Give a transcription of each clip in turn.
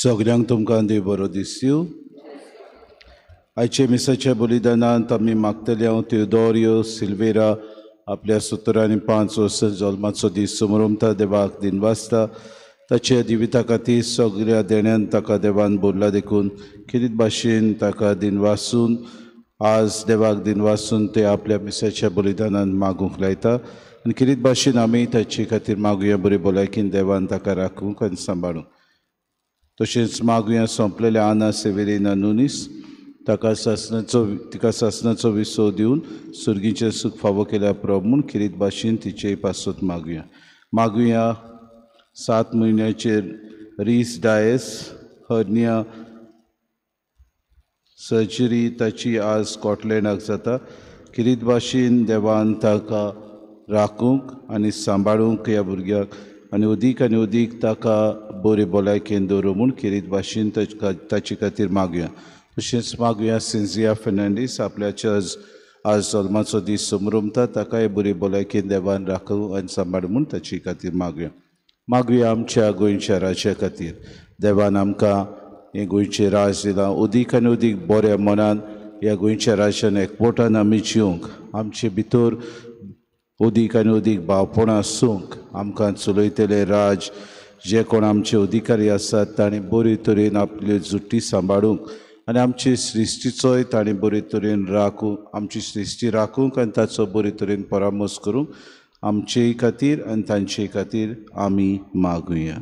सगळ्यांक तुमकां देव बरो दिसयो। आयचे मिसाच्या बलिदानांत आमी मागतले हांव तेदोरियो सिल्वेरा आपल्या 75 वर्सां जल्माचो दीस समरमता देवाक दिनवासता। ताच्या जिविता खातीर सगळ्या देण्यान ताका देवान बोरला देखून खेरीत भाशेन ताका दिनवासून आज देवाक दिनवासून ते आपल्या मिसाच्या बलिदानान मागूंक लायता आनी खेरीत भाशेन आमी ताचे खातीर मागुया बरी भलायकीन देवान ताका राखूंक आनी सांबाळूंक। तशेंच मागुया सोंपलेल्या आना सेवेरिना नुनीस ताका सासनाचो तिका सासनाचो विसव दिवन सुर्गीचें सूख फावो केल्या प्रभू म्हूण खेरीत भाशेन तिचे पासत मागुया। मागुया 7 म्हयन्याचेर रीस डायस हर्निया सर्जरी ताची आज स्कॉटलँडाक जाता। खेरीत भाशेन देवान ताका राखूंक आनी सांबाळूंक ह्या भुरग्याक आनी अदीक ताका बरे भलायकेन दवरूं म्हूण खेरीत भाशेन ताचे खातीर मागुया। तशेंच मागुया सिंजिया फेर्नांडीस आपल्याच्या आज जल्माचो दीस समरमता ताकाय बरी भलायकेन देवान राखूं आनी सांबाळूं म्हूण ताचे खातीर मागुया। मागुया आमच्या गोंयच्या राज्या खातीर देवान आमकां हें गोंयचें राज दिलां अदीक आनी अदीक बऱ्या मनान ह्या गोंयच्या राज्यान एकवटान आमी जिवंक आमचे भितर अदीक आनी अदीक भावपणां आसूंक आमकां चलयतले राज जे कोण आमचे अधिकारी आसात तांणी बरे तरेन आपल्यो जुट्टी सांबाळूंक आनी आमचे सृश्टीचोय तांणी बरे तरेन राखूंक आमची सृश्टी राखूंक आनी ताचो बरे तरेन परामर्श करूंक आमचेय खातीर आनी तांचे खातीर आमी मागुया।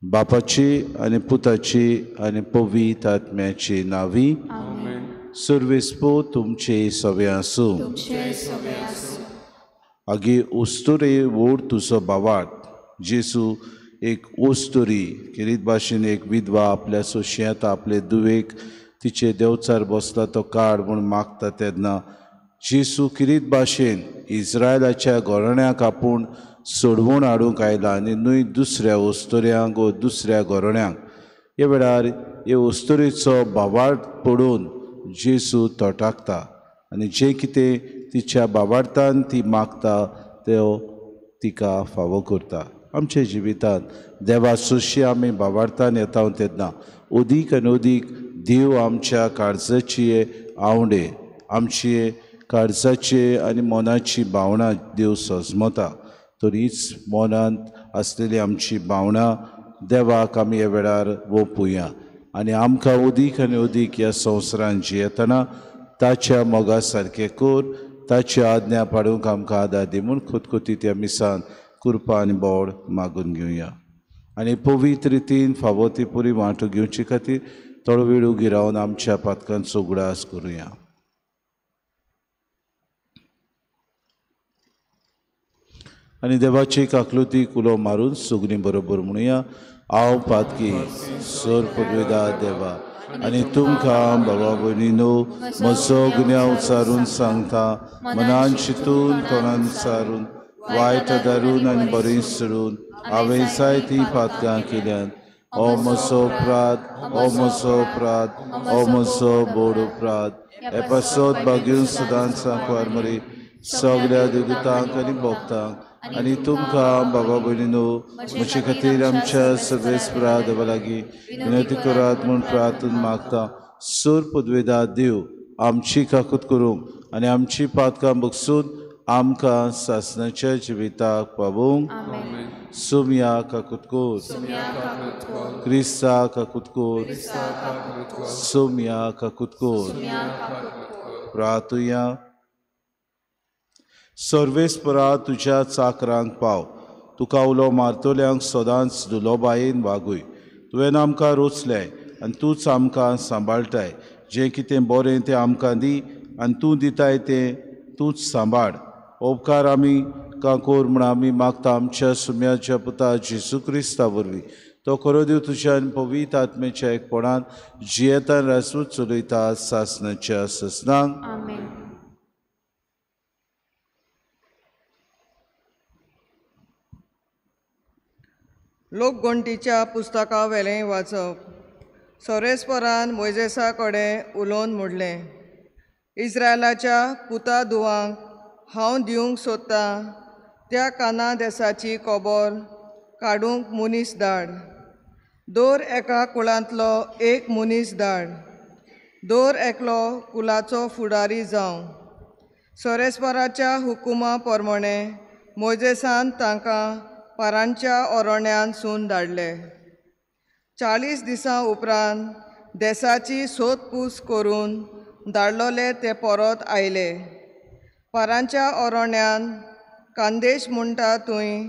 बापाची आनी पुताची आनी पवित्र आत्म्याची नांवी सर्वेस्पो तुमचे सवे आसूं। आगे उस्तुरे वोड तुजो बावाट जेसू एक ओस्तुरी खेरीत भाशेन एक विधवा आपल्या सोशयांत आपले दुवेक तिचे देवचार बसला तो काड म्हूण मागता तेन्ना जेसू खेरीत भाशेन इस्रायलाच्या घराण्याक आपूण सोडवून हाडूंक आयला आनी न्हय दुसऱ्या ओस्तुऱ्यांक वो दुसऱ्या घराण्यांक। ह्या वेळार हे ओस्तुरेचो बावाट पडून जेसू तटाकता आनी जें कितें तिच्या बावार्थान ती मागता त्यो तिका फावो करता। आमच्या जिवितांत देवा सोशी आमी बावार्थान येता तेन्ना अदीक आनी अदीक देव आमच्या काळजाची आवडे आमचे काळजाचे आनी मनाची भावनां देव सजमता। तर हीच मनांत आसलेली आमची भावनां देवाक आमी ह्या वेळार ओंपुया आनी आमकां अदीक आनी अदीक ह्या संवसारांत जियेतना ताच्या मोगा सारकें कर ताची आज्ञा पाडूंक आमकां आदार दी म्हूण खुतखुतीत ह्या मिसान कृपा आनी बोड मागून घेवया आनी पवित्र रितीन फावो ती पुरी वांटो घेवचे खातीर थोडो वेळ उगी रावन आमच्या पातकांचो उगडास करुया। आनी देवाची काकलुती कुलो मारून सुगणी बरोबर म्हणुया। हांव पातकी सर पदवेदा देवा आनी तुमकां बाबा भयणीनो म्हजो गुन्यांव उचारून सांगता मनान चिंतून तोंडान उचारून वायट धरून आनी बरें सोडून हांवें जायतीं पातकां केल्यात। ओ म्हजो अपराध, ओ म्हजो अपराध, ओ म्हजो बोड अपराध। हे पासत बागेवन सदांच सांकवार मरे सगळ्या देवदूतांक आनी भक्तांक आनी तुमकां बाबा भयणीनो म्हजे खातीर आमच्या सगळे देवा लागीं विनंती करात म्हूण प्रार्थना मागता। सूर पदवेदा देव आमची काकूत करूंक आनी आमची पातकां बगसून आमकां सासणाच्या जिविताक पावोवंक। सुमया काकूत कोर, क्रिस्ता काकूत कोर, सुमया काकूत कोर। प्रार्थुया। सर्वेस्परा तुज्या चाकरांक पाव, तुका उलो मारतल्यांक सदांच दुलोबायेन वागूय। तुवें आमकां रोचलें आनी तूंच आमकां सांबाळटाय। जें कितें बरें तें आमकां दी आनी तूं दिताय तें तूंच सांबाळ। उपकार आमी काकोर म्हूण आमी मागता आमच्या सुम्याच्या पुता जेजू क्रिस्ता वरवीं। तो खरो देव तुज्या आनी पवित्र आत्म्याच्या एकपणान जियेतान राजूच चलयता सासणाच्या ससनांक। लोकगणतीच्या पुस्तका वेलें वाचप। सोरेस्परान मोयजेसा कडेन उलोवन म्हणलें, इस्रायलाच्या पुता धुवांक हांव दिवंक सोदतां त्या काना देसाची खबर काडूंक मनीस धाड। दर एका कुळांतलो एक मनीस धाड, दर एकलो कुलाचो फुडारी जावं. सोरेस्पराच्या हुकुमा प्रमाणे मोयजेसान तांकां पारांच्या ओरण्यांतसून धाडले. 40 दिसां उपरांत देसाची सोदपूस करून धाडलोले ते परत आयले. पारांच्या ओरण्यांत कांदेश म्हणटा थंय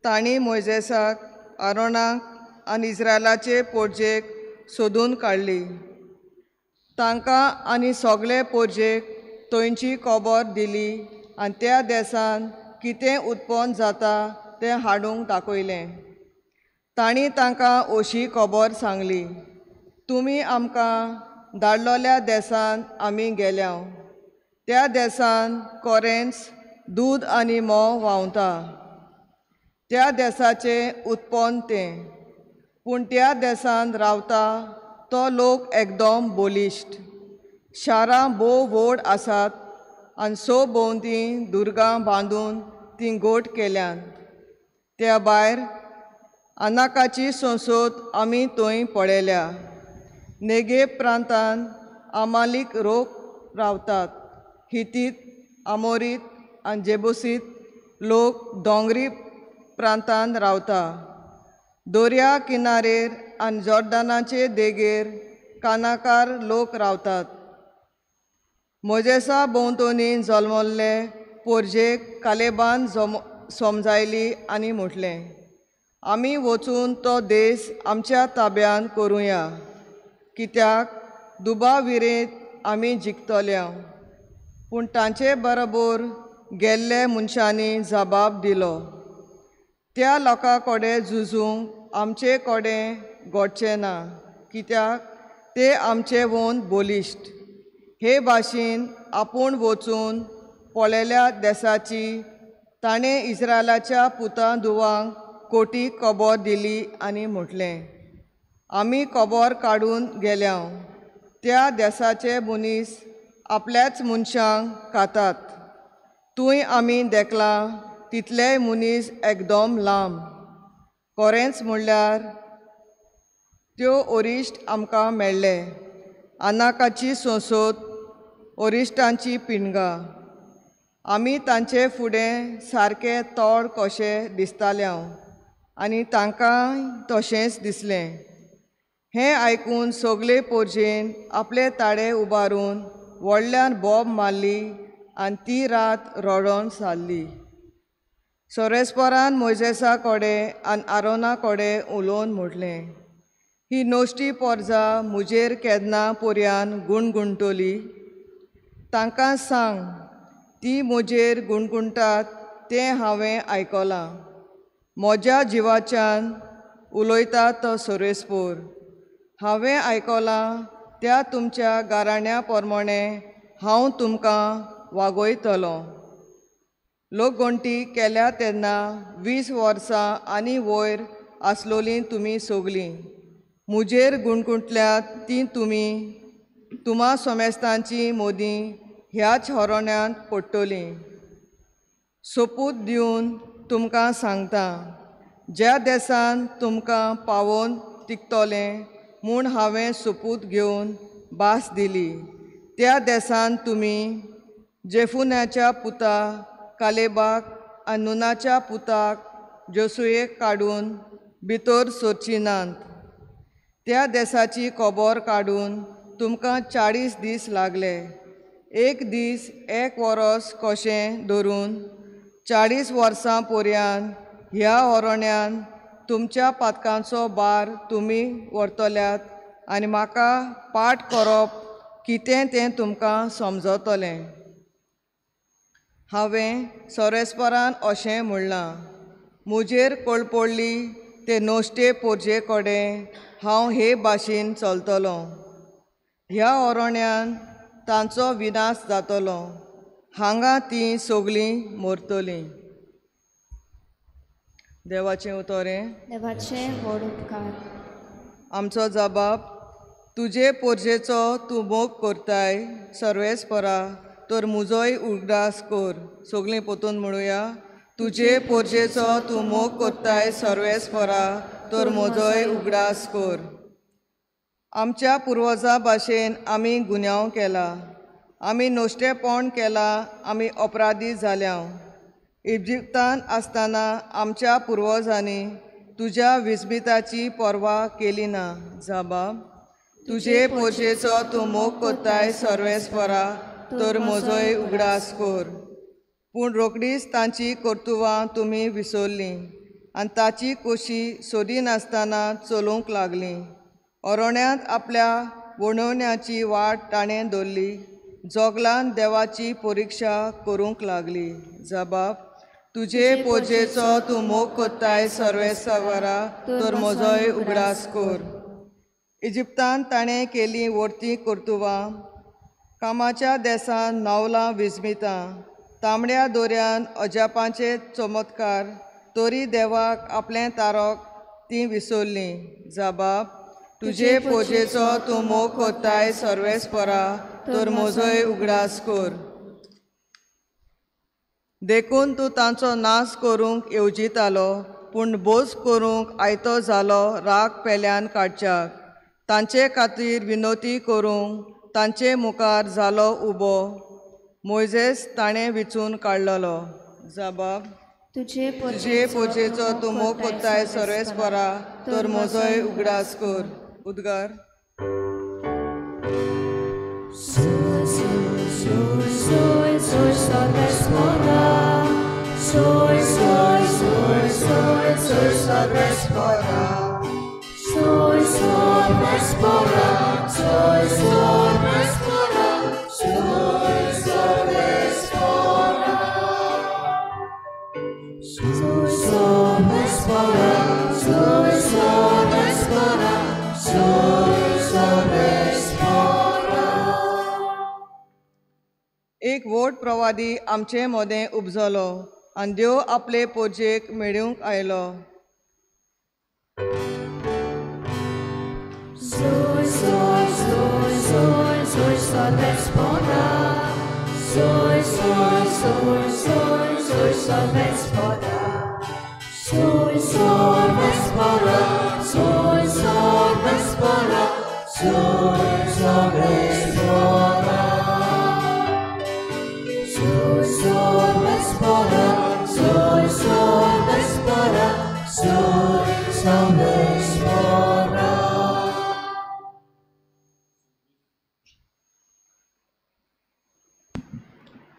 तांणी मोयजेसाक, आरोणाक आनी इस्रायलाचे पोरजेक सोदून काडली. तांकां आनी सगळे पोरजेक थंयची खबर दिली आनी त्या देसान कितें उत्पन्न जाता तें हाडूंक दाखयलें. तांणी तांकां अशी खबर सांगली, तुमी आमकां धाडलोल्या देसान आमी गेल्या. त्या देसान कोरेंच दूद आनी म्होंव व्हांवता. त्या देसाचें उत्पन्न तें, पूण त्या देसान रावता तो लोक एकदम बलिश्ट. शारां भोव व्हड आसात आनी सभोंवती दुर्गां बांदून तीं गोट केल्यांत. त्या भायर अनाकाची संसद आमी थंय पळयल्या. नेगेब प्रांतान आमालीक रोग रावतात. हितीत, आमोरीत आनी जेबुसीत लोक दोंगरी प्रांतान रावता. दर्या किनारेर आनी जॉर्दानाचे देगेर कानाकार लोक रावतात. मोजेसा भोंवतणी जल्मल्ले पोरजेक कालेबान समजायली आनी म्हटलें, आमी वचून तो देश आमच्या ताब्यान करुया, कित्याक दुबाव विरेंत आमी जिखतल्या. पूण तांचे बरोबर गेल्ले मनशांनी जबाब दिलो, त्या लोकां कडेन झुजूंक आमचे कडेन घडचें ना, कित्याक ते आमचे वोन बलिश्ट. हे भाशेन आपूण वचून पळयल्या देसाची ताणें इस्रायलाच्या पुतां धुवांक कोटी खबर दिली आनी म्हटलें, आमी खबर काडून गेल्या. त्या देसाचे मनीस आपल्याच मनशांक खातात. थंय आमी देखलां तितलेय मनीस एकदम लांब. खरेंच म्हणल्यार त्यो ओरिश्ट आमकां मेळ्ळे. अनाकाची संसद, ओरिश्टांची पिणगां. आमी तांचे फुडें सारके तोड कशे दिसताले आनी तांकांय तशेंच दिसलें. हें आयकून सगळे पोरजेन आपले ताळे उबारून व्हडल्यान बोब मारली आनी ती रात रडोन सारली. सोरेस्परान मोयजेसा कडेन आनी आरोना कडेन उलोवन म्हटलें, ही नश्टी पोरजा म्हजेर केन्ना पर्यान गुणगुणटली? तांकां सांग, ती म्हजेर गुणगुणटात तें हांवें आयकलां. म्हज्या जिवाच्यान उलयता तो सोरेस्पोर. हांवें आयकलां त्या तुमच्या गाराण्या प्रमाणे हांव तुमकां वागयतलो. लोकगणटी केल्या तेन्ना 20 वर्सां आनी वयर आसलोलीं तुमी सगलीं म्हजेर गुणगुणल्यात तीं तुमी तुमा सोमेस्तांची मोदीं ह्याच हरण्यांत पडटलीं. सोपूत दिवन तुमकां सांगता, ज्या देसान तुमकां पावोवन तिगतलें म्हूण हांवें सोपूत घेवन भास दिली त्या देसान तुमी जेफुन्याच्या पुता कालेबाक आनी नुनाच्या पुताक जोसुयेक काडून भितर सरची नात. त्या देसाची खबर काडून तुमकां 40 दीस लागले. एक दीस एक वरस कशें धरून 40 वर्सां पर्यान ह्या ओरण्यान तुमच्या पातकांचो भार तुमी व्हरतल्यात आनी म्हाका पाठ करप कितें तें तुमकां समजतलें. हांवें सोरेस्परान अशें म्हणलां, म्हजेर कळपडली ते नश्टे पोरजे कडेन हांव हे भाशेन चलतलो. ह्या ओरण्यान तांचो विनाश जातलो. हांगा तीं सगळीं मरतलीं. देवाचें उतरें. देवाचें व्हड उपकार. आमचो जबाब, तुजे पोरजेचो तूं मोग करताय सर्वेस्परा, तर म्हजोय उगडास कर. सगळीं पोतून म्हणुया, तुजे पोरजेचो तूं मोग करताय सर्वेस्परा, तर म्हजोय उगडास कर. आमच्या पुर्वजां भाशेन आमी गुन्यांव केला, आमी नश्टेपण केलां, आमी अपराधी जाल्या. इजिप्तान आसतना आमच्या पुर्वजांनी तुज्या विस्मिताची पर्वा केली ना. जबाब तुजे पोजेचो तूं मोग कोत्ताय सर्वेस्परा तर म्हजोय उगडास कर. पूण रोखडीच तांची कर्तुवां तुमी विसरलीं आनी ताची कोशी सोदिनासतना चलूंक लागलीं. अरण्यांत आपल्या वणवण्याची वाट ताणें धरली, जोगलान देवाची परिक्षा करूंक लागली. जबाब तुजे पोजेचो तूं मोग कोत्ताय सर्वेस्परा तर म्हजोय उगडास कर. इजिप्तान ताणें केलीं व्हडतीं कर्तुवां, कामाच्या देसान नवलां विस्मितां, तांबड्या दोऱ्यान अजापांचे चमत्कार, तरी देवाक आपलें तारक तीं विसरलीं. जबाब तुजे पोजेचो तूं मोग कोत्ताय सर्वेस्परा तर म्हजोय उगडास कर. देखून तूं तांचो नाश करूंक येवजितालो, पूण बोस करूंक आयतो जालो राग पेल्यान काडच्याक. तांचे खातीर विनोती करूंक तांचे मुखार जालो उबो, मोयजेस ताणें विचून काडलेलो. जबाब तुजे पोजेचो तूं मोग कोत्ताय सर्वेस्परा तर म्हजोय उगडास कर. उद्गार. एक व्हड प्रवादी आमचे मदें उपजलो आनी देव आपले पोरजेक मेळूंक आयलो.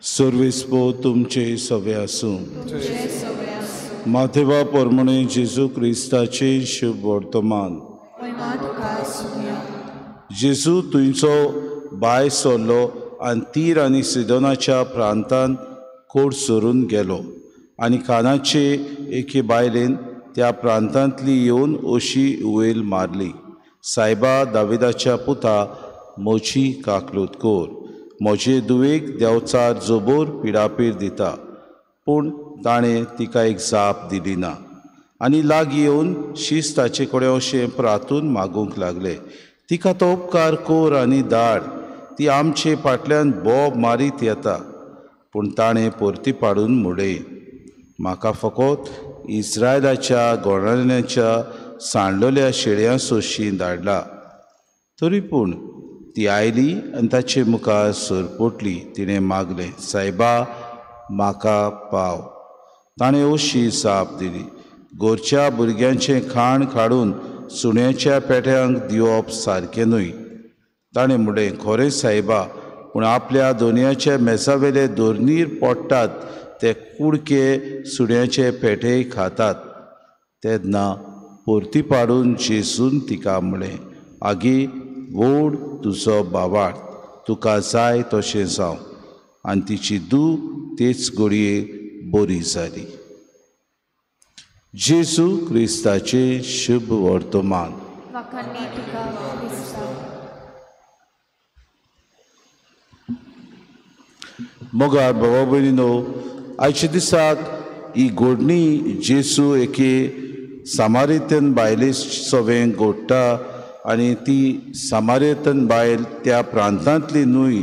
सर्वेस्पो तुमचे सवे आसूं. माथेवा परमणे जेजू क्रिस्ताचे शुभ वर्तमान. जेजू तुंयचो भायर सरलो आनी तीर आनी सिदोनाच्या प्रांतान कोट सरून गेलो आनी कानाचे एके बायलेन त्या प्रांतांतली येवन अशी उवेल मारली, सायबा दाविदाच्या पुता म्हजी काकलूत कोर, म्हजे दुवेक देंवचार जोबोर पिडापीड दिता. पूण ताणें तिका एक जाप दिली ना आनी लागीं येवन शीस ताचे कडेन अशें प्रातून मागूंक लागले, तिका तो उपकार कोर आनी धाड, ती आमचे फाटल्यान बोब मारीत येता. पूण ताणें परती पाडून म्हणलें, म्हाका फकत इस्रायलाच्या गोणाण्याच्या सांडलेल्या शेळयां सोशी धाडला. तरी पूण ती आयली आनी ताचे मुखार सरपटली. तिणें मागलें, सायबा म्हाका पाव. ताणें अशी जाप दिली, घरच्या भुरग्यांचें खाण काडून सुण्याच्या पेट्यांक दिवप सारकें न्हय. ताणें म्हणलें, खरें सायबा, पूण आपल्या दोनयाच्या मेजावेले दोरनीर पडटात ते कुडके सुण्याचे पेटे खातात. तेन्ना परती पाडून जेजून तिका म्हणलें, आगे व्हड तुजो बावाड, तुका जाय तशें जावं. आनी तिची धूव तेच घडये बरी जाली. जेजू क्रिस्ताचें शुभ वर्तमान. मोगाळ भावा भयणीनो, आयच्या दिसाक ही घडणी जेजू एके सामारियतन बायले सवें घडटा आनी ती सामारियतन बायल त्या प्रांतांतली न्हय,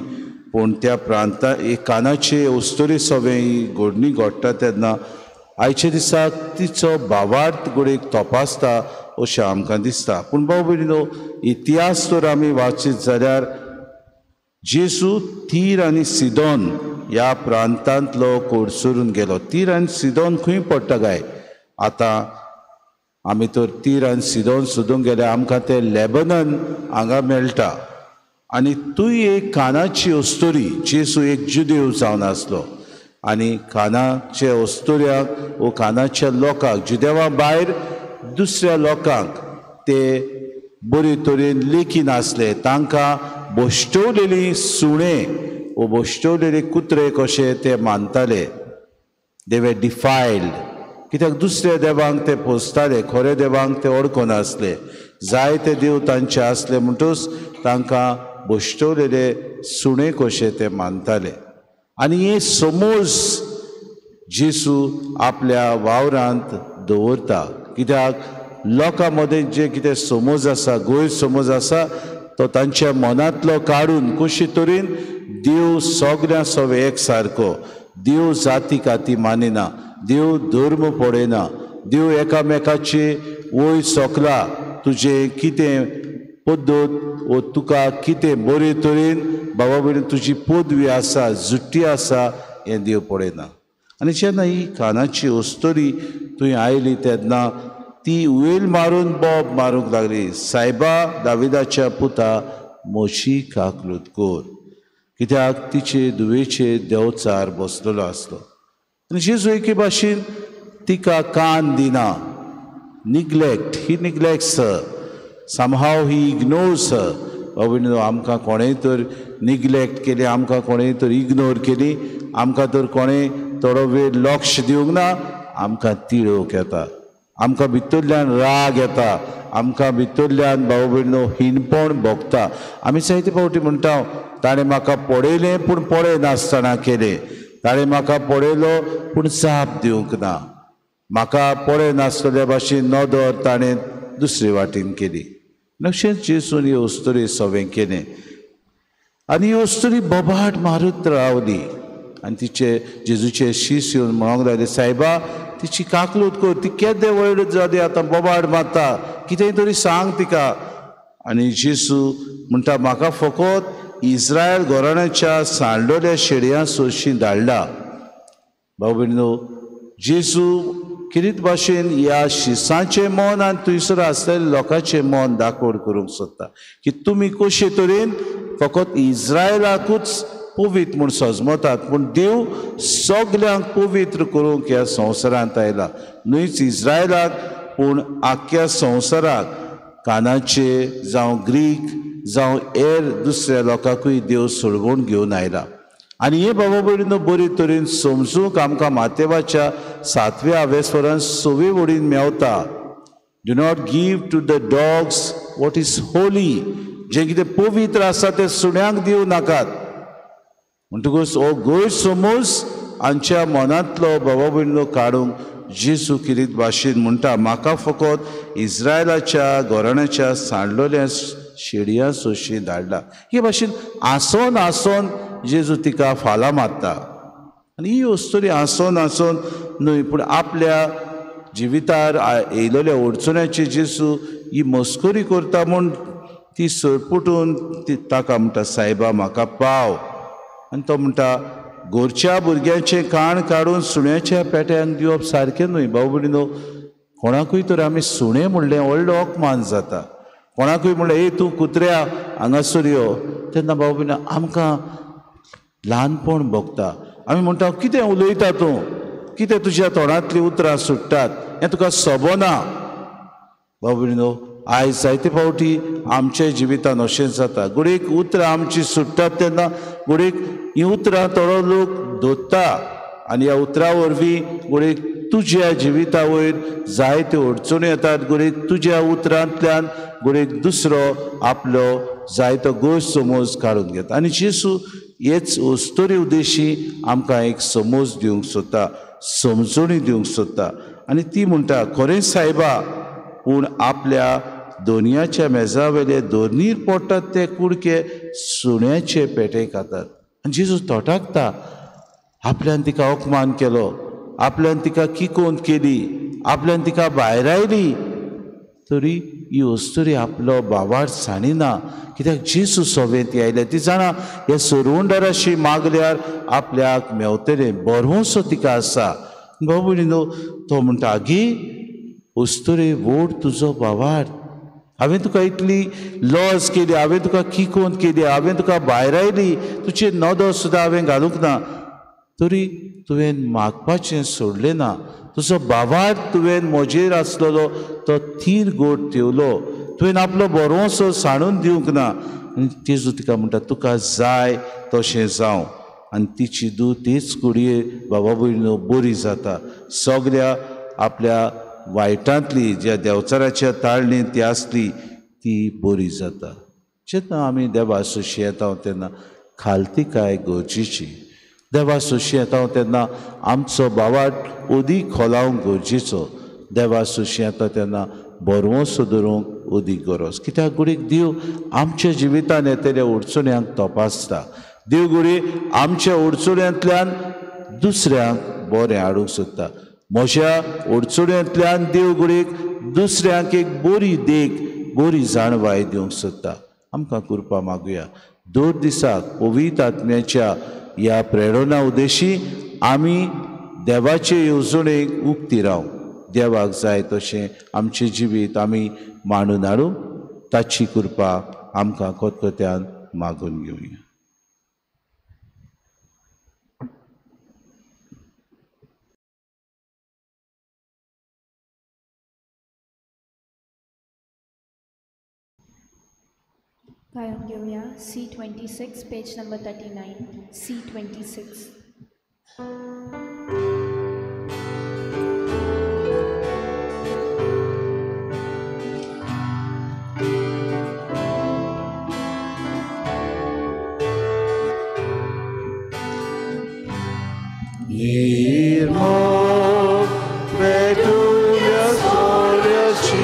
पूण त्या प्रांता एक कानाचे अस्तुरे सवें ही घडणी घडटा. तेन्ना आयच्या दिसाक तिचो भावार्थ घडयेक तपासता अशें आमकां दिसता. पूण भाव भयणीनो, इतिहास तर आमी वाचीत जाल्यार जेजू तीर आनी सिदोन ह्या प्रांतांतलो कोडसरून गेलो. तीर आनी सिदोन खंय पडटा काय? आतां आमी तर तीर आनी सिदोन सोदूंक गेल्यार आमकां तें लेबनन हांगा मेळटा. आनी तूं एक कानाची अस्तोरी, जेजू एक जुदेव जावन आसलो आनी कानाचे अस्तोऱ्यांक वो कानाच्या लोकांक, जुदेवा भायर दुसऱ्या लोकांक ते बरे तरेन लेखी नासले, तांकां बश्टवलेली सुणे वो बश्टवलेले कुत्रे कशे ते मानताले. दे वर डिफायल्ड, कित्याक दुसऱ्या देवांक ते पोसताले, खरे देवांक ते ओळखून आसले. जायते देव तांचे आसले म्हणटूच तांकां बश्टवलेले सुणे कशे ते मानताले. आनी हे समज जेजू आपल्या वावरांत दवरता, कित्याक लोकां मदें जे कितें समज आसा, गैरसमज आसा, तो तांच्या मनांतलो काडून कशे तरेन देव सगळ्यां सवे एक सारको, देव जाती काती मानिना, देव धर्म पळयना, देव एकामेकाचे वयर सोकला, तुजें कितें पद्दत वो तुका कितें बरे तरेन बाबा भयणी तुजी पदवी आसा, जुट्टी आसा, हें देव पळयना. आनी जेन्ना ही कानाची अस्तोरी थंय आयली तेन्ना ती वेल मारून बोब मारूंक लागली, सायबा दाविदाच्या पुता म्हजी काकलूत कर, कित्याक तिचे धुवेचे देवचार बसलेलो आसलो. आनी जेजू एके भाशेन तिका कान दिना, neglect, he neglects her, somehow he ignores her. बाबा आमकां कोणेंय तर निग्लेक्ट केली, आमकां कोणेंय तर इग्नोर केली, आमकां तर कोणें थोडो वेळ लक्ष दिवंक ना, आमकां तिडोवंक येता, आमकां भितरल्यान राग येता, आमकां भितरल्यान भाव भयणो हिणपण भोगता. आमी जायते फावटी म्हणटा, ताणें म्हाका पळयलें पूण पळयनासतना केलें, ताणें म्हाका पळयलो पूण जाप दिवंक ना, म्हाका पळयनासतल्या भाशेन नदर ताणें दुसरे वाटेन केली. तशेंच जेजून ही अस्तोरी सवें केलें आनी ही अस्तोरी बोबाट मारत रावली. आनी तिचे जेजूचे शीस येवन म्हणूंक लागले, सायबा तिची काकलूत कर, ती केदे व्हड जाली आतां बोबाट मारता, कितेंय तरी सांग तिका. आनी जेजू म्हणटा, म्हाका फकत इस्रायल घराण्याच्या सांडलेल्या शेडयां सोरशीं धाडला. भाव भयणीनो, जेजू किरीत भाशेन ह्या शिसांचें मन आनी थंयसर आसलेल्या लोकांचें मन दाखोड करूंक सोदता की तुमी कशे तरेन फकत इस्रायलाकूच पवित्र म्हूण सजमतात, पूण देव सगल्यांक पवित्र करूंक ह्या संवसारांत आयला, न्हयच इस्रायलाक पूण आख्ख्या संवसाराक, कानाचे जावं ग्रीक जावं हेर दुसऱ्या लोकांकूय देव सोडवून घेवन आयला. आनी हे बाबा भयणीनो बरे तरेन समजूंक आमकां मातेवाच्या सातव्या आवेस्वरान सवे वडीन मेवता. Do not give to the dogs what is holy, जें कितें पवित्र आसा तें सुण्यांक दिवं नाकात. म्हणटकूच हो गैरसमज आमच्या मनांतलो बाबा भयणीनो काडूंक जेजू किरीत भाशेन म्हणटा, म्हाका फकत इस्रायलाच्या घराण्याच्या सांडलेल्या शेडयां सोशी धाडला. हे भाशेन आसोन आसोन जेजू तिका फालां मारता. आनी ही अस्तोरी आसोन आसोन न्हय पूण आपल्या जिवितार येयलेल्या अडचण्याची जेजू ही मस्करी करता म्हूण ती सरपुटून ती ताका म्हणटा, सायबा म्हाका पाव. आनी तो म्हणटा, घरच्या भुरग्यांचें काण काडून सुण्याच्या पेट्यांक दिवप सारकें न्हय. भाव भयणीनो, कोणाकूय तर आमी सुणें म्हणलें व्हडलो अपमान जाता, कोणाकूय म्हणलें ए तूं कुत्र्या हांगासर यो, तेन्ना भाव भयणीनो आमकां ल्हानपण भोगता. आमी म्हणटा, कितें उलयता तूं, कितें तुज्या तोंडांतलीं उतरां सुट्टात, हें तुका सोबना. भाव भयणीनो, आयज जायते फावटी आमच्या जिवितान अशेंच जाता, घडयेक उतरां आमची सुट्टात तेन्ना घडयेक हीं उतरां थोडो लोक धरता आनी ह्या उतरां वरवीं घडयेक तुज्या जिविता वयर जायत्यो अडचण्यो येतात, घडयेक तुज्या उतरांतल्यान घडयेक दुसरो आपलो जायतो गैरसमज काडून घेता. आनी जेजू हेच अस्तोरी उद्देशी आमकां एक समज दिवंक सोदता, समजणी दिवंक सोदता. आनी ती म्हणटा, खरें सायबा, पूण आपल्या दोनयाच्या मेजावेले दोनीर पडटात ते कुडके सुण्याचे पेटे खातात. आनी जेजू तोटाकता, आपल्यान तिका अपमान केलो, आपल्यान तिका किकोंत केली, आपल्यान तिका भायरायली, तरी ही अस्तुरी आपलो भावार्थ सांडिना, कित्याक जेजू सोवें ती आयल्या, ती जाणा हे सरवंडाराशी मागल्यार आपल्याक मेवतलें, बरोसो तिका आसा. भाव भयणीनो, तो म्हणटा, आगे अस्तुरे, व्हड तुजो भावार्थ, हांवें तुका इतली लॉस केली, हांवें तुका किकोंत केली, हांवें तुका भायरायली, तुजे नदर सुद्दां हांवें घालूंक ना, तरी तुवें मागपाचें सोडलें ना. तुजो भावार्थ तुवें म्हजेर आसलेलो तो थीर गोड ठेवलो, तुवें आपलो बरोसो सांडून दिवंक ना. आनी जेजू तिका म्हणटा, तुका जाय तशें जावं. आनी तिची धूव तेच घडये बाबा भयणीनो बरी जाता. सगळ्या आपल्या वायटांतली ज्या देंवचाराच्या ताळणेंत ती आसली ती बरी जाता. जेन्ना आमी देवा सोशी येता तेन्ना खालतिकाय गरजेची. देवा सोशी येता तेन्ना आमचो भावार्थ अदीक खोलावंक गरजेचो. देवा सोशी येता तेन्ना बरवंसो धरूंक अदीक गरज, कित्याक घडयेक देव आमच्या जिवितान येतल्या अडचण्यांक तपासता. देव घडये आमच्या अडचण्यांतल्यान दुसऱ्यांक बरें हाडूंक सोदता. म्हज्या अडचण्यांतल्यान देव घडयेक दुसऱ्यांक एक बरी देख, बरी जाणवाय दिवंक सोदता. आमकां कृपा मागुया. दर दिसाक पवित्र आत्म्याच्या ह्या प्रेरणा उद्देशी आमी देवाचे येवजणेक उक्ती रावं. देवाक जाय तशें आमचें जिवीत आमी मांडून हाडूंक ताची कृपा आमकां खतखत्यान मागून घेवया. गायन घेवया C26 page number 39, C26. निर्मळ पेटूया सोऱ्याची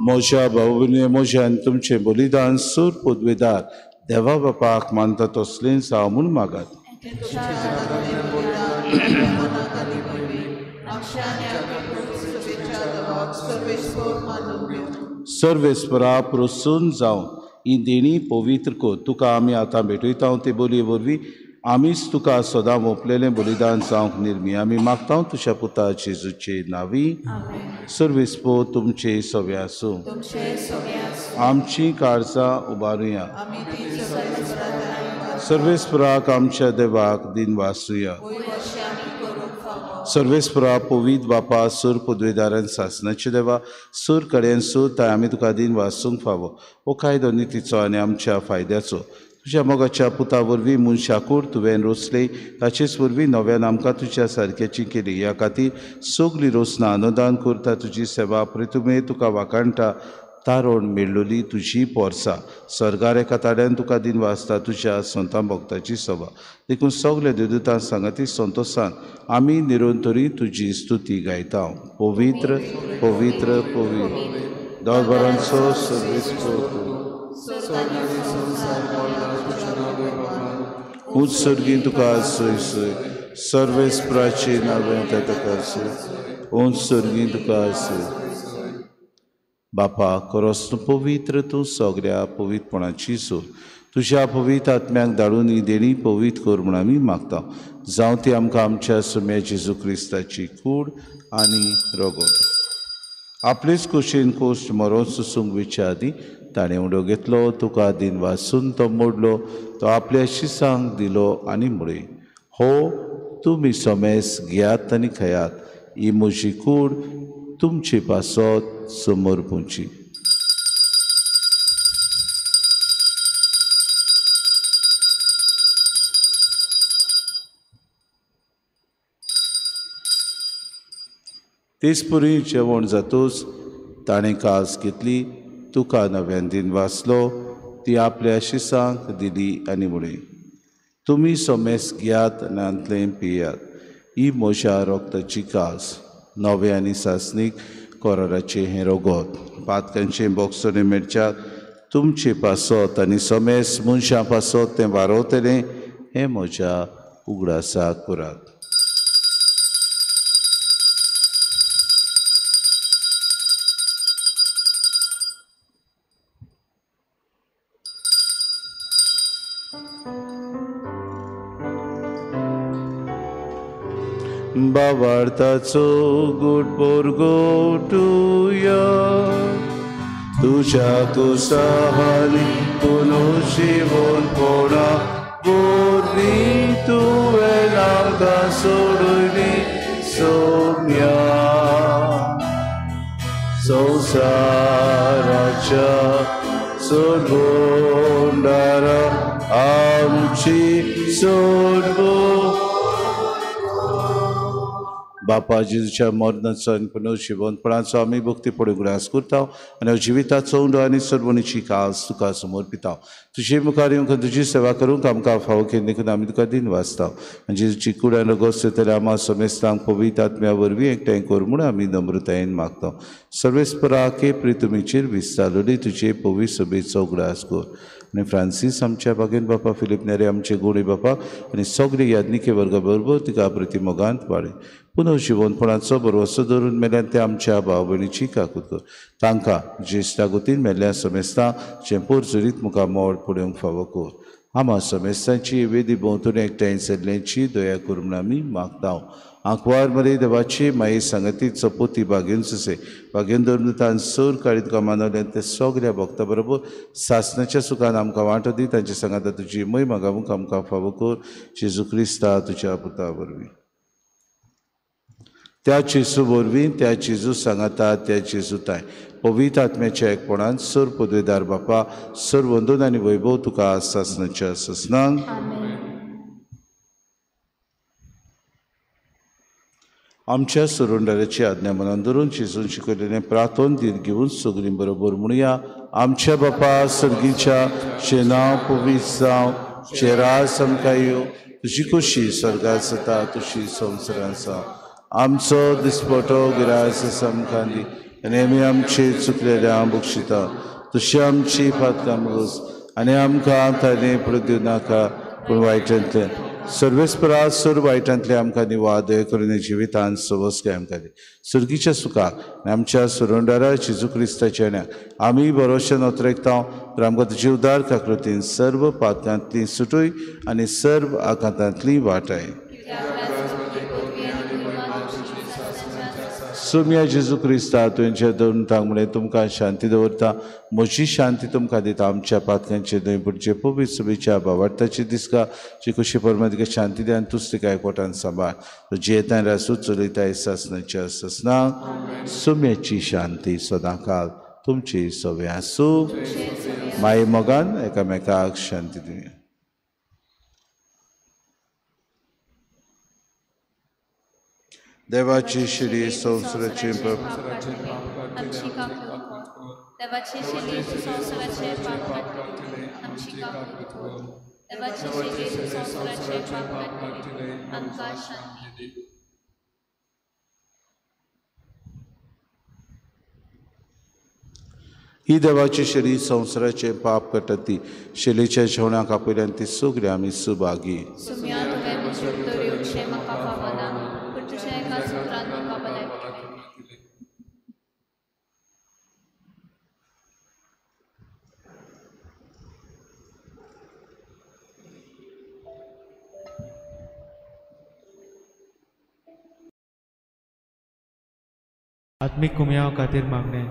म्हज्या भावने म्हज्या आनी तुमचें बलिदान सूर पदवेदार देवा बापाक मानता तसलेंच हांव म्हूण मागात. सर्वेस्परा प्रसून जावन ही देणी पवित्र कर, तुका आमी आतां भेटयता ते बोलये वरवीं आमीच तुका सदां मोपलेलें बलिदान जावंक निर्मी आमी मागता तुज्या पुता जेजूचे नांवी. सर्वेस्पो तुमचे सवे आसूं. आमची काळजां उबारुया. सर्वेस्पराक आमच्या देवाक दिन वासुया. सर्वेस्परा पवित्र बापा सूर पदवेदारान सासनाचे देवा सूर कडेन सूर ताय आमी तुका दिन वासूंक फावो. हो कायदो नितीचो आनी आमच्या फायद्याचो तुज्या मोगाच्या पुता वरवीं मनशाकूड तुवें रोसले ताचेच वरवीं नव्यान आमकां तुज्या सारक्याची केली. ह्या खातीर सगळीं रोसनां अनुदान करता तुजी सेवा प्रितुमे तुका वाखाणटा तारोण मेळ्ळोली तुजी पोरसा सर्गार एका ताड्यान तुका दिन वाचता तुज्या संतां भक्ताची सभा. देखून सगळे देवदूतां सांगाती संतोसान आमी निरंतरी तुजी स्तुती गायता. पवित्र पवित्र पवित्र दरबारांचो सर्वेस्पर उत्सर्गी तुका सोय सोय सर्वेस्पराचे नांवें तुका सोय उत्सर्गी तुका सोय. बापा खरोच तूं पवित्र, तूं सगळ्या पवित्रपणाची सोय. तुज्या पवित्र आत्म्याक धाडून ही देणी पवित्र कर म्हूण आमी मागता. जावं ती आमकां आमच्या सुम्या जेजू क्रिस्ताची कूड आनी रगत. आपलेच कुशीन कोश्ट मरोन सुसूंक वयच्या आदीं ताणें उडो घेतलो, तुका दिन वासून तो मोडलो, तो आपल्या शिसांक दिलो आनी म्हळें, हो तुमी समेस घेयात आनी खायात, ही म्हजी कूड तुमचे पासत समर्पुची. तेचपरी जेवण जातूच ताणें कास घेतली, तुका नव्यान दिन वाचलो, ती आपल्या शिसांक दिली आनी म्हळें, तुमी समेस घेयात आनी हांतलें पियात, ही म्हज्या रोगताची कास, नवें आनी सासणीक कोराराचें हें रोगोत, पातकांचें बोगसणें मेळच्याक तुमचे पासत आनी समेस मनशां पासत तें वारवतलें, हें म्हज्या उगडासाक करात. बाबार्थाचो गुट बोरगोटुया तुझ्या कुसाहानी पुनो शिवोन पोणा बोरवी तुवें आमकां सोडली सोम्या संवसाराच्या सोडबोंडारा आमची सोडबो. बापा जेजूच्या मरणाचो आनी पुनर्जिवंतपणाचो आमी भक्तीपणी उगडास करता आनी जिविताचो उंडो आनी सर्वणीची कास तुका समर्पिता. तुजे मुखार येवंक तुजी सेवा करूंक आमकां फावो केली देखून आमी तुका दिन वाचता. आनी जेजूची कूड आनी रगत जातल्यार आमा समेस्तांक पवित्र आत्म्या वरवीं एकठांय कर म्हूण आमी नम्रतायेन मागता. सर्वेस्परा के प्रितुमीचेर विस्तारलेली तुजे पवित्र सभेचो उगडास कर. आनी फ्रांसीस आमच्या बागेन बापा, फिलीप नेरे आमचे गोडी बापा आनी सगळे याज्ञिके वर्गा बरोबर तिका प्रतिमोगांत वाडय. पुनर्जिवंतपणाचो भरवसो धरून मेल्यान ते आमच्या भाव भयणीची काकूत कर. तांकां ज्येश्ठा गोतीन मेल्ल्या समेस्तां चेंपोर चरीत मुखार मोड पळोवंक फावो कर. आमा समेस्तांची वेदी भोंवतणी एकठांय जाल्ल्यांची दया कर म्हूण आमी मागता. आंकवार मरे देवाची माई सांगती चपोती बागेन ससे बागेन धरून तान सर काळी तुका मानवल्यान ते सगळ्या भक्ता बरोबर सासणाच्या सुखान आमकां वांटो दी. तांचे सांगाता तुजी मय मागावूंक आमकां फावो कर. जेजू क्रिस्ता तुज्या पुता वरवीं. त्या जेजू वरवीं, त्या जेजू सांगाता, त्या जेजू ताय पवित्र आत्म्याच्या एकपणान सर पदवेदार बापा सर वंदन आनी वैभव तुका सासणाच्या सासणांक. आमच्या सुरुंडाराची आज्ञा मनान धरून जेजून शिकयलेलें प्रार्थन धीर घेवन सगळीं बरोबर म्हणुया. आमच्या बापा सर्गीच्या, तुजें नांव पवित्र जावं, तुजें राज आमकां येवं, तुजी खोशी स्वर्गांत जाता तशी संवसारांत जावं. आमचो दिसपटो गिरास आमकां दी आनी आमी आमचे चुकलेल्या बक्षिता तशी आमची पातकां बस आनी आमकां ताणें पडून दिवं नाका पूण वायटांतल्यान सर्वेस्परा सर वायटांतले आमकां निवाद करून जिवितान सवस आमकां दी. सर्गीच्या सुखाक आनी आमच्या सुरंडारा जेजू क्रिस्ताच्या न्याक आमी बरोशे नोतरेकता तर आमकां तुजी उदार काकृतीन सर्व पातकांतली सुटूय आनी सर्व आकांतांतली वाटाय. सोम्या जेजू क्रिस्ता तुमच्या दोन म्हळें तुमकां शांती दवरता, म्हजी शांती तुमकां दिता. आमच्या पातकांचे न्हय पूण जे पवित्र सभेच्या भावार्थाची दिसका जी कशी परमा तिका शांती दी आनी तूच तिका एकवटान सांबाळ. जियेतान रासूच चलयताय सासणाच्या सासणाक. सोम्याची शांती सदांकाल तुमची सवे आसूं. माये मोगान एकामेकाक शांती दिवया. देवाची शिरी संवसाराचे पाप आमची काकूत कर. देवाची शिरी संवसाराचे पाप काडटले आमची काकूत कर. देवाची शिरी संवसाराचे पाप काडटले आमकां शांती दी. ही देवाची शिरी संवसाराचे पाप काडटा ती शिलेच्या जेवणाक आपयल्यान ती सगळी आमी सुभागी. आत्मीक कुमयाव खातीर मागणें.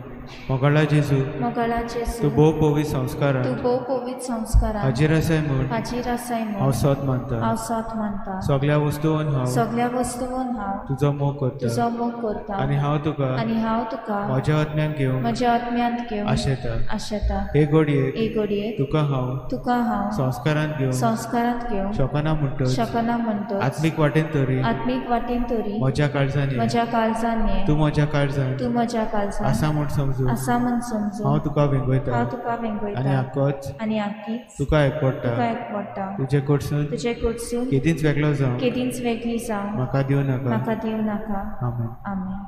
मोगाळा जेजू, मोगाळा जेजू, तूं भोव पवित्र संस्कारान, तूं भोव पवित्र संस्कारान हाजीर आसाय म्हूण, हाजीर आसाय म्हूण हांव सत मानता, हांव सत मानता. सगळ्या वस्तून हांव, सगळ्या वस्तून हांव तुजो मोग करता, तुजो मोग करता. आनी हांव तुका, आनी हांव तुका म्हज्या आत्म्यान घेवंक, म्हज्या आत्म्यांत घेवंक आशेता, आशेता. हे घडयेक, हे घडयेक तुका हांव, तुका हांव संस्कारांत घेवंक, संस्कारांत घेवंक शकना म्हणटच, शकना म्हणटच, आत्मीक वाटेन तरी, आत्मीक वाटेन तरी म्हज्या काळजान, म्हज्या काळजान ये, तूं म्हज्या काळजान, तूं म्हज्या काळजान आसा म्हूण समजून, आसा म्हूण समजून हांव तुका वेंगयता, हांव तुका वेंगयता. आनी आकोच, आनी आकीच तुका एकवडटा, तुका एकवडटा. तुजे कडसून, तुजे कडसून केदींच वेगळो जावं, केदींच वेगळी जावं म्हाका दिवं नाका, म्हाका दिवं नाका. आमेन. आमेन.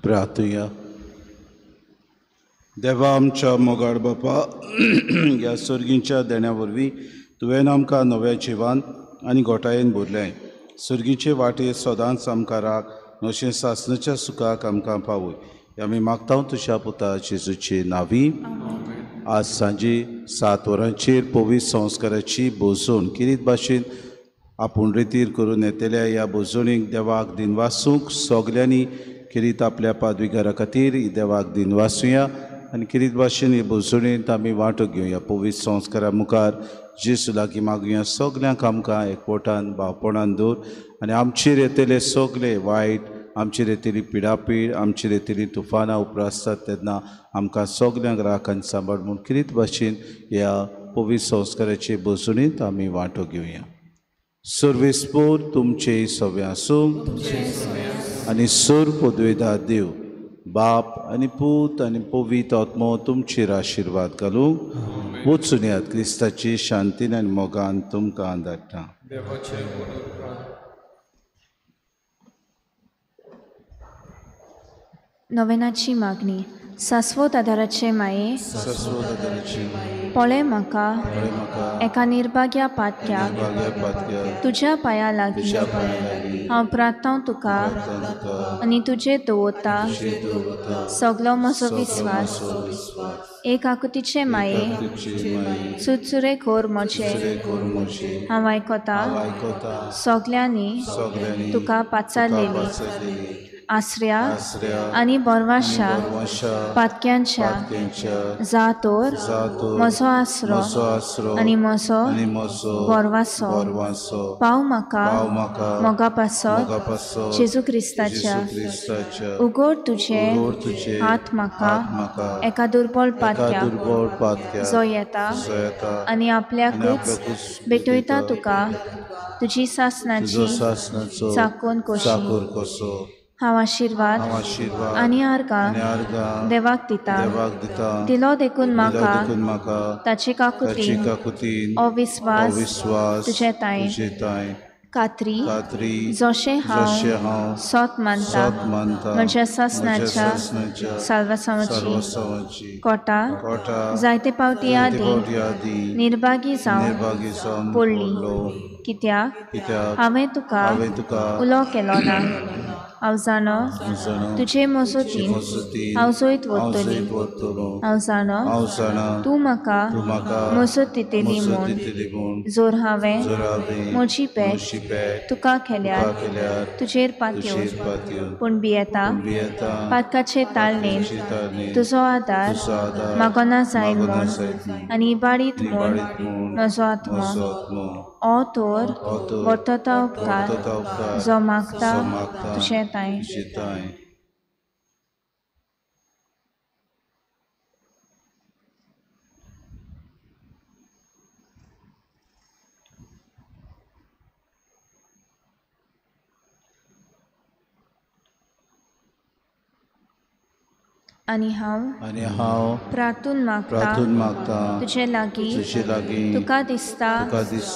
प्रार्थुया. देवा आमच्या मोगाळ बापा, ह्या सर्गींच्या देण्या वरवीं तुवें आमकां नव्या जिवान आनी गोटायेन भरलें. सर्गीचे वाटेर सदांच आमकां राख, नशें सासणाच्या सुखाक आमकां पावय. आमी मागता तुज्या पुता जेजूचे नांवी. आज सांजे 7 वरांचेर पवित्र संस्काराची भोजवण किरीत भाशेन आपूण रितीर करून येतल्या ह्या भोजवणीक देवाक दिनवासूंक सगल्यांनी किरीत आपल्या पादविगारा खातीर देवाक दिनवासुया आनी किरीत भाशेन हे भोजवणींत आमी वांटो घेवया. पवित्र संस्कारा मुखार जेजू लागीं मागुया सगल्यांक आमकां एकवटान भावपणान दवर आनी आमचेर येतले सगले वायट, आमचेर येतली पिडापीड, आमचेर येतली तुफानां उप्रासतात तेन्ना आमकां सगल्यांक राख आनी सांबाळ म्हूण किरीत भाशेन ह्या पवित्र संस्काराचे भोजवणींत आमी वांटो घेवया. सर्वेस्पोर तुमचे सगळें आसूं आनी सर पदवेदार देव बाप आनी पूत आनी पवित्र आत्मो तुमचेर आशिर्वाद घालूंक. वचून यात क्रिस्ताची शांतीन आनी मोगान तुमकां धाडटा. नोवेनाची मागणी. सास्वत आदाराचे माये, पळय म्हाका एका निर्भाग्या पातक्याक तुज्या पांया लागीं हांव प्रार्थना तुका आनी तुजे दवरता सगलो म्हजो विस्वास. एक आकुतीचे माये, सुरसुरे खोर म्हजे हांव आयकता सगल्यांनी तुका पाचारलेली आसऱ्या आनी बोरवाशा पातक्यांच्या जा तर म्हजो आसरो आनी म्हजो बोरवासो पाव म्हाका मोगा पासत जेजू क्रिस्ताच्या. उगड तुजे हात म्हाका एका दुर्बळ पातक्याक जो येता आनी आपल्याकूच भेटयता तुका तुजी सासणाची चाकून कशी. हांव आशिर्वाद आनी आर्गां देवाक दिता दिलो देखून म्हाका ताचे काकुतीन हो विस्वास तुजे तांय कात्री जशें हांव सोत मानता म्हज्या सासणाच्या साल्वासांवाची कोटा जायते पावटी आदी निर्भागी जावन पडली कित्याक हांवें तुका उलो केलो ना. हांव जाणो तुजे मजतीन हांव जैत वतली. हांव जाणो तूं म्हाका मजत दितली म्हूण जर हांवें म्हजी भेट तुका केल्यार तुजेर पातयेवन. पूण भियेता पातकाचे ताळणेन तुजो आदार मागना जायत म्हूण आनी इबाडीत म्हूण म्हजो आत्मो ओ तर वर्तता उपकार जो मागता तुजें तांय. आनी हांव प्रार्थून मागता तुजे लागीं तुका दिसता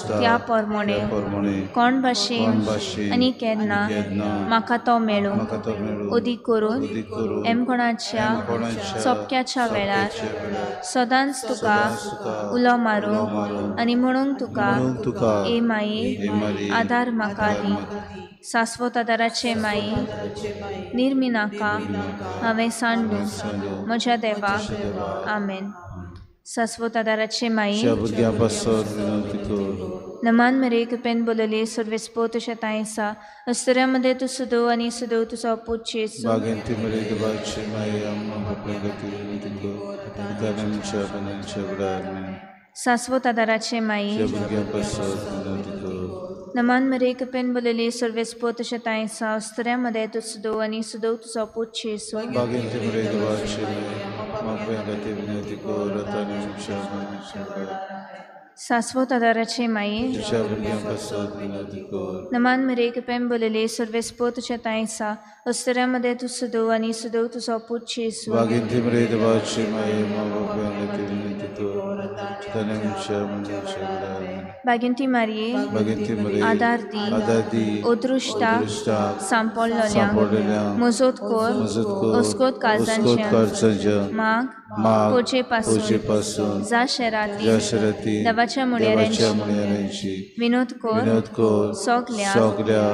त्या प्रमाणे कोण भाशेन आनी केन्ना म्हाका तो मेळूं उदीक करून एमकोणाच्या सोपक्याच्या वेळार सदांच तुका उलो मारूं आनी म्हणूंक तुका ए माये आदार म्हाका दी. सास्वत आदाराचे माये निर्मिनाका हांवें सांडूं म्हज्या देवा. आमेन. सास्वत आदाराचे माये नमान मरे कृपेन बोलले सर्वेस्पो तुझ्या तांयसा अस्तऱ्यामध्ये तूं सदव आनी सदव तुजो पूत जेजू. सास्वत आदाराचे माये नमान मरे कृपेन बोलले सर्वेस्पो तुझ्या तांयसा अस्तऱ्यामध्ये तूं सदव आनी सदव तुजो पूत जेजू. सास्वत आदाराचे माये नमान मरे कृपेन बोलले सर्वेस्पो तुझ्या तांयसा अस्तऱ्यामध्ये तूं सदव आनी सदव तुजो पूत जेजू. बागिंती मारये आदार दी अदृश्टाक सांपडलेल्यांक मजत कर अस्कोत काळजांच्या माग पोचे पासून जा शेराती देवाच्या मुणयाऱ्यांची विनोद कर सगल्या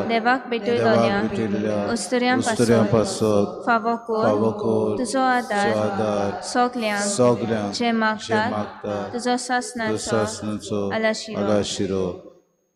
देवाक भेटयलोल्या अस्तुऱ्यां पासून फावो कर तुजो आदार सगल्यांक जे मागतात तुजो सासनाचो आलाशिरो.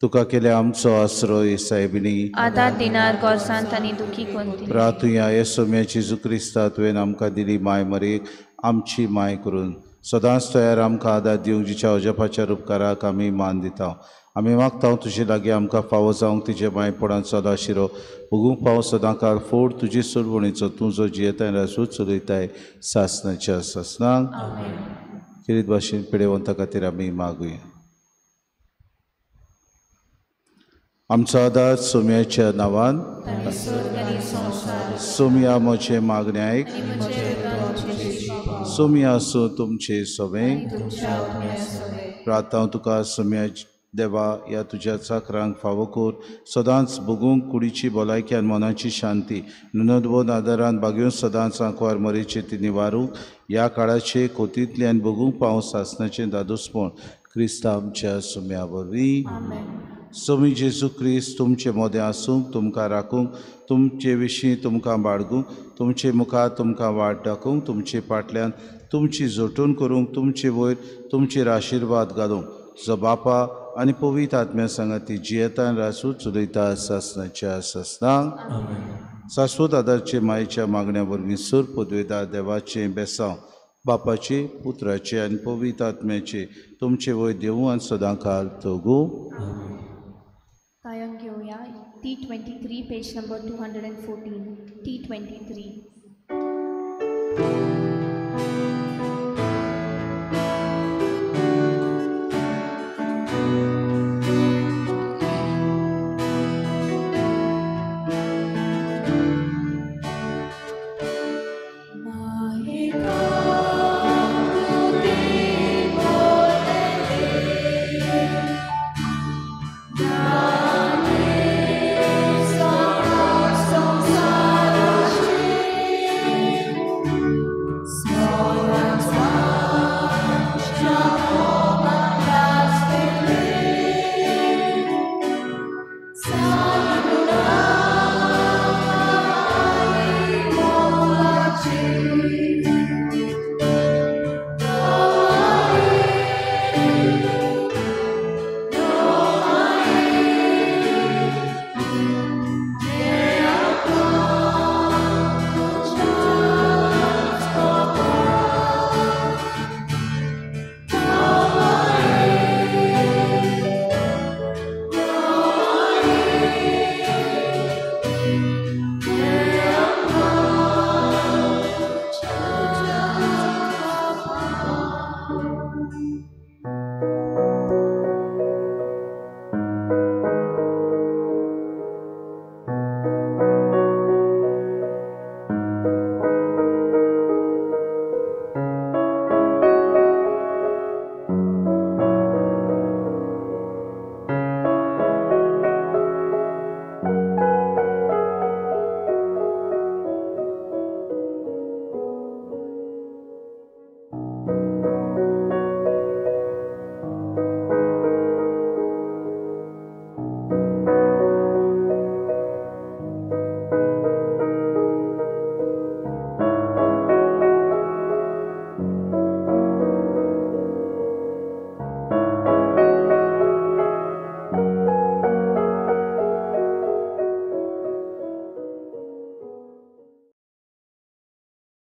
तुका केले आमचो आसरो सायबिणी आदार दिनार गोरसांत आनी दुखी कोणती प्रातुया हे सोम्या जेजू क्रिस्ता तुवें आमकां दिली माय मरेक आमची माय करून सदांच तयार आमकां आदार दिवंक जिच्या अजपाच्या उपकाराक आमी मान दिता. आमी मागता तुजे लागीं आमकां फावो जावंक तुजे मायपणाचो आलाशिरो भोगूंक फावो सदांकाळ फोड तुजे सोडवणीचो तूं जो जियेताय रासूच चलयताय सासनाच्या सासनाक. खेरीत भाशेन पिडेवंता खातीर आमी मागुया. आमचो आदार सोम्याच्या नांवान सोम्या म्हजें मागणें आयक सोम्या आसूं तुमचे सोमें. प्रार्थना तुका सोम्या देवा ह्या तुज्या चाकरांक फावो कर सदांच भोगूंक कुडीची भलायकी आनी मनाची शांती नदबोन आदारान बागेवन सदांच आंकवार मरेचे ती निवारूंक ह्या काळाचे कोतींतल्यान भोगूंक पावस सासनाचें दादोसपण क्रिस्ता आमच्या सोम्या वरवीं. सोमी जेजू क्रिस्त तुमचे मोदें आसूंक तुमकां राखूंक तुमचे विशीं तुमकां बाळगूंक तुमचे मुखार तुमकां वाट दाखोवंक तुमचे फाटल्यान तुमची जोटून करूंक तुमचे वयर तुमचेर आशिर्वाद घालूंक जो बापा आनी पवित्र आत्म्या सांगाती जियेता रासू चलयता सासनाच्या सासनाक. शाश्वत आदारचे मायेच्या मागण्या वरवीं सुर पदवेदार देवाचें बेसांव बापाचे पुत्राचे आनी पवित्र आत्म्याचे तुमचे वयर देवूं आनी सदांकाळ तगूं. गायन घेवया T23 page number 214 T23.